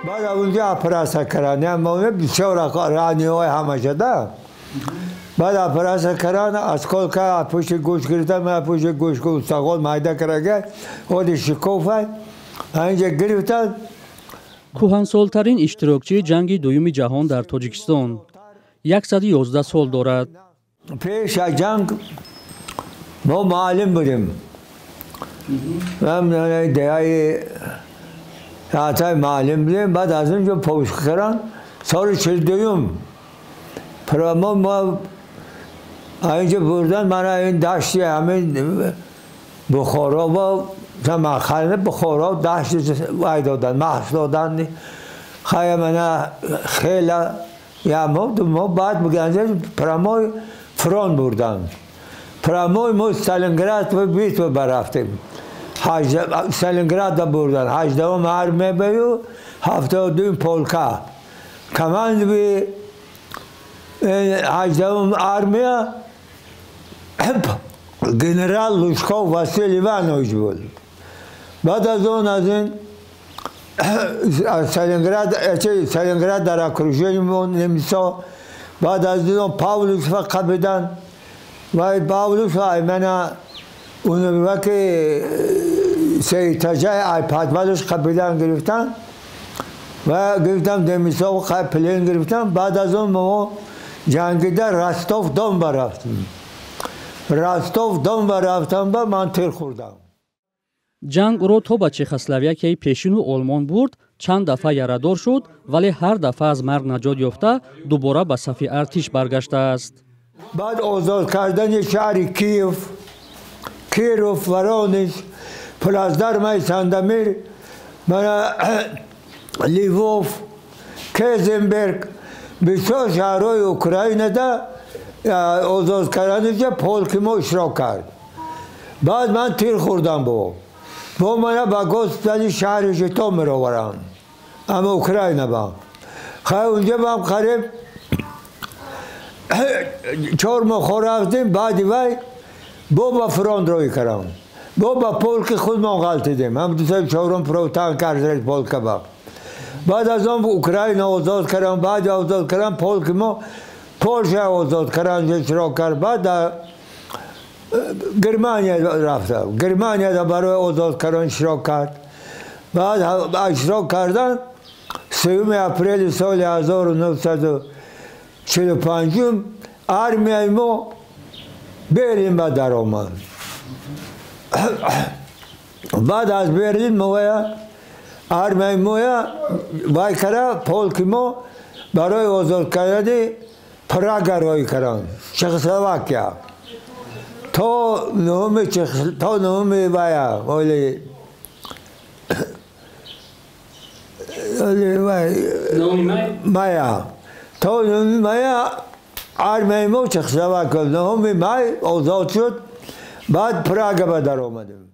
Баъд унҷа операция карданд, бисёр раниҳои ҳама шуда. Баъд операция карданд, осколка пушти гӯш гирифтан, ман пушти гӯш устағол майда карда, оди шикофа инҷа гирифтан. Кӯҳансолтарин иштирокчии ҷанги дуюми ҷаҳон дар Тоҷикистон 111 сол дорад. Пеш аз ҷанг мо муаллим будем. Деҳаи муаллим будем. Баъд аз он ҷо повишка карданд соли 42-юм. Мо инҷо бурдан мана ин дашти ҳамин Бухоро бо Самарқанд, Бухоро дашти вай додан, маҳс додан. Хая мана хела я моҳ, 2 моҳ баъд прямой фронт бурдан. Прямой мо Сталинград битва барафтем. Сталинград бурдан. 18-ум армия баю, 72-ум полка. Командуи 18-ум армия генерал Лужков Василий Иванович буд. Баъд аз он аз ин Сталинград дар окружение немисо. Баъд аз он Павлусва қабидан. Ва Павлусва мана унваки се этажаи ай подвалш қабидан гирифтан ва гирифтам немисо плен гирифтан. Баъд аз он мо ҷангида Ростов Дон барафтем. Ростов Дон барафтам, ба ман тир хӯрдам. Ҷанг ӯро то ба Чехословакияи пешину Олмон бурд. Чанд дафъа ярадор шуд, вале ҳар дафъа аз марг наҷот ёфта, дубора ба сафи артиш баргаштааст. Баъд озод кардани шаҳри Киев, Киров, Воронеж, плацдармаи Сандомир, мана Львов, Кезенберг, бисёр шаҳрҳои Украинада озод карданиша полки мо иштирок кард. Баъд ман тир хӯрдам. Бо мана ба госпитали шаҳри Житомир оваранд, ама Украина ба. Хай унҷа бам қариб 4 моҳ хо рафтем. Баъди вай бо ба фронт рӯй кардам. Бо ба полки худмон ғалтидем, ҳам 204-ум протанк полка ба. Баъд аз он Украина озод кардам. Баъди озод кардам полки мо Полша озод кардан иштирок кард. Баъд дар Германия рафтам. Германияда барои озод кардан иштирок кард. Баъд иштирок кардан 3 апрели соли 1945 армияи мо Берлин ба даромад. Баъд аз Берлин моя армияи моя вай кара полки мо барои озод кардани Прага рой карданд, Чехословакия. То нуҳуми вая оли мая, то 9-уми мая армияи мо Чехословакия 9-уми май озод шуд. Баъд Прага ба даромадем.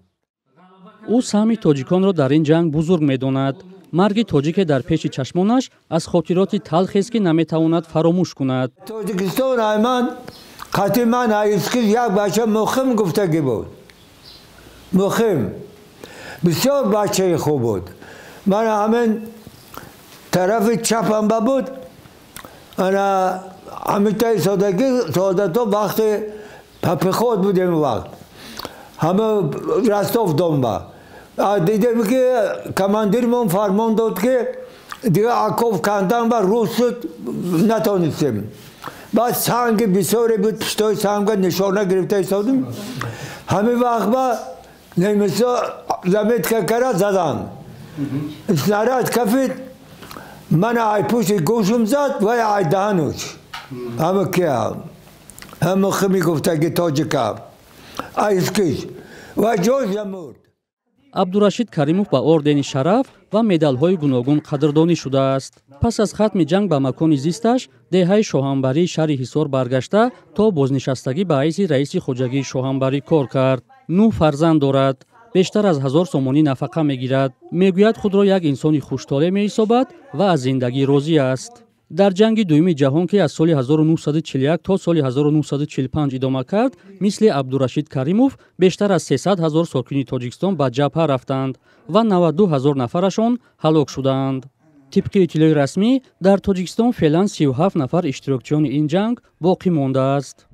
Ӯ саҳми тоҷиконро дар ин ҷанг бузург медонад. Марги тоҷике дар пеши чашмонаш аз хотироти талхест, ки наметавонад фаромӯш кунад. Тоҷикистон айман қати ман аискиш як бача Мухим гуфтагӣ буд. Мухим бисёр бачаи хуб буд. Ман ҳамин тарафи чапам ба буд. Ана ҳамитаи содагӣ содато вақти пехот будем, вақт ҳама Ростов Дон ба дидем, ки командирмон фармон дод, ки дига окоп кандан ба рус шуд, натонистем. Баъд санги бисёре буд, пуштои санга нишона гирифта истодем. Ҳамин вақт ба немисо заметка кара задан. Снаряд кафид, мана ай пушти гӯшум зад ва ай даҳануш. Ҳама кия ҳама хими гуфтаги тоҷика айскиш ва ҷош мурд. Абдурашид Каримов ба ордени Шараф ва медалҳои гуногун қадрдонӣ шудааст. Пас аз хатми ҷанг ба макони зисташ, деҳаи Шоҳанбарии шаҳри Ҳисор баргашта, то бознишастагӣ ба ҳайси раиси хоҷагии Шоҳанбарӣ кор кард. Нӯҳ фарзанд дорад. Бештар аз 1000 сомонӣ нафақа мегирад. Мегӯяд, худро як инсони хуштолеъ меҳисобад ва аз зиндагӣ розӣ аст. Дар ҷанги дуюми ҷаҳон, ки аз соли 1941 то соли 1945 идома кард, мисли Абдурашид Каримов бештар аз 300 ҳазор сокини Тоҷикистон ба ҷабҳа рафтанд ва 92 ҳазор нафарашон ҳалок шуданд. Тибқи иттилои расмӣ, дар Тоҷикистон феълан 37 нафар иштирокчиёни ин ҷанг боқӣ мондааст.